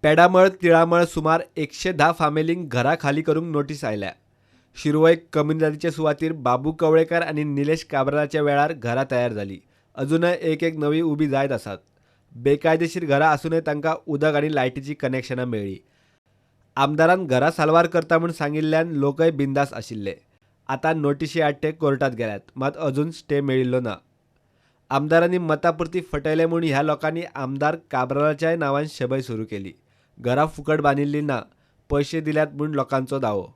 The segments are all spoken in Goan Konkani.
पेडामळ तिळामळ सुमार 110 फामिलींक घरां खाली करूंक नोटीस आयल्या. शिरवय कम्युनिदादीचे सुवातीर बाबू कवळेकार आनी निलेश काब्रालाच्या वेळार घरां तयार जाली. अजूनय एक एक नवी उबी जायत आसात. बेकायदेशीर घरां आसूनय तांकां उदक आनी लायटीचीं कनेक्शनां मेळ्ळीं. आमदारान घरां साल्वार करता म्हूण सांगिल्ल्यान लोकय बिंदास आशिल्ले. आतां नोटिशी आड ते कोर्टात गेल्यात, मात अजून स्टे मेळिल्लो ना. आमदारांनी मतां पुरती फटयले म्हूण ह्या लोकांनी आमदार काब्रालाच्याय नांवान शबय सुरू केली. घरां फुकट बांदिल्लीं ना, पयशे दिल्यात म्हूण लोकांचो दावो.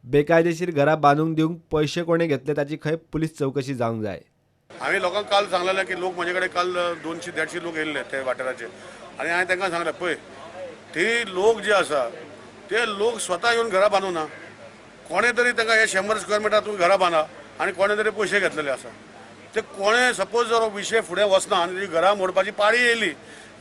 बेकायदेशीर घरां बांदूंक दिवंक पयशे कोणें घेतले ताची खंय पुलीस चवकशी जावंक जाय. हांवें लोकांक काल सांगलेलें की लोक म्हजे कडेन काल 200-150 लोक येयल्ले ते वाठाराचे आनी हांवें तांकां सांगलें, पळय ते लोक जे आसा ते लोक स्वता येवन घरां बांदूं ना, कोणें तरी तांकां हे 100 स्क्वेअर मिटर तुमी घरां बांदा आनी कोणें तरी पयशे घेतलेले आसा. ते कोणें सपोज जर विशय फुडें वचना आनी ती घरां मोडपाची पाळी येयली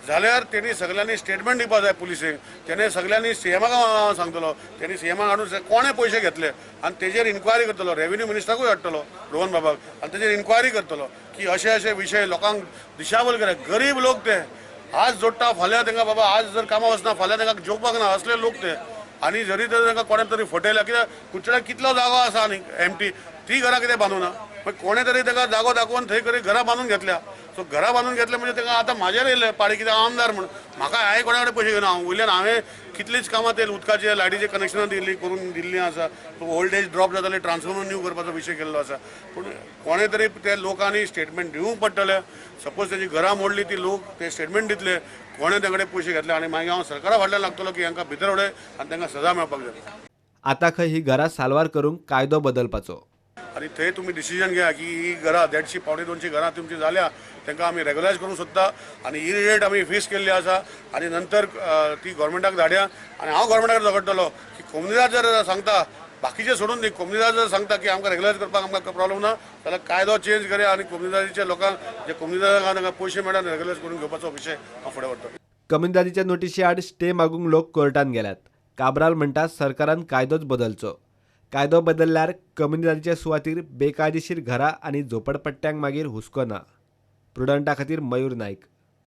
जाल्यार तेणी सगल्यांनी स्टेटमेंट दिवपा जाय पुलिसेक. तेणे सगल्यांनी सीएमाक हांव सांगतलो, तेणी सीएमाक हाडून कोणें पयशे घेतले आनी तेजेर इन्क्वायरी करतलो. रेवेन्यू मिनिस्टराकूय हाडटलो रोहन बाबाक आनी तेजेर इन्क्वायरी करतलो की अशे अशे विशय लोकांक दिशाभूल केले. गरीब लोक ते आज जोडटा, फाल्यां तांकां बाबा आज जर कामां वचना फाल्यां तांकां जेवपाक ना असले लोक ते. आनी जरी तर तांकां कोणें तरी फटयल्या, कित्याक कुडचड्यार कितलो जागो आसा आनी एमटी ती घरां कितें बांदूं ना, मागीर कोणें तरी ताका जागो दाखोवन थंय तरी घरां बांदून घेतल्या. सो घरां बांदून घेतले म्हणजे तांकां आतां म्हाजेर येयले पाळी, कित्याक हांव आमदार म्हूण म्हाका हांवें कोणा कडेन पयशे घेवना. हांव वयल्यान हांवें कितलींच कामां ते उदकाचे लायटीचे कनेक्शनां दिल्ली करून दिल्लीं आसा. ओल्ड एज ड्रॉप जाताले, ट्रान्सफॉर्मर न्यू करपाचो विशय केल्लो आसा. पूण कोणें तरी ते लोकांनी स्टेटमेंट दिवंक पडटलें. सपोज तेजी घरां मोडली ती लोक ते स्टेटमेंट दितले कोणें तांचे कडेन पयशे घेतले आनी मागीर हांव सरकारा फाटल्यान लागतलो की हांकां भितर उडय आनी तांकां सजा मेळपाक जाय. आतां खंय ही घरां साल्वार करूंक कायदो बदलपाचो. आनी थंय तुमी डिसिजन घेया की ही घरां 150 175 घरां तुमची जाल्या तांकां आमी रेगुलायज करूंक सोदता आनी ही रेट आमी फिक्स केल्ली आसा आनी नंतर ती गोवोरमेंटाक धाडया. आनी हांव गोवोरमेंटाक झगडटलो की कोमुनिदाद जर सांगता, बाकीचे सोडून दी, कोमुनिदाद जर सांगता की आमकां रेगुलायज करपाक आमकां प्रॉब्लम ना जाल्यार कायदो चेंज करया आनी कोमुनिदादीच्या लोकांक जे कोमुनिदादाक तांकां पयशे मेळटा रेगुलायज करून घेवपाचो विशय हांव फुडें व्हरतलो. कम्युनिदादीच्या नोटिशी आड स्टे मागूंक लोक कोर्टान गेल्यात. काब्राल म्हणटा सरकारान कायदोच बदलचो. कायदो बदलल्यार कम्युनिदादीच्या सुवातीर बेकायदेशीर घरां आनी झोपडपट्ट्यांक मागीर हुस्को ना. प्रुडंटा खातीर मयूर नायक.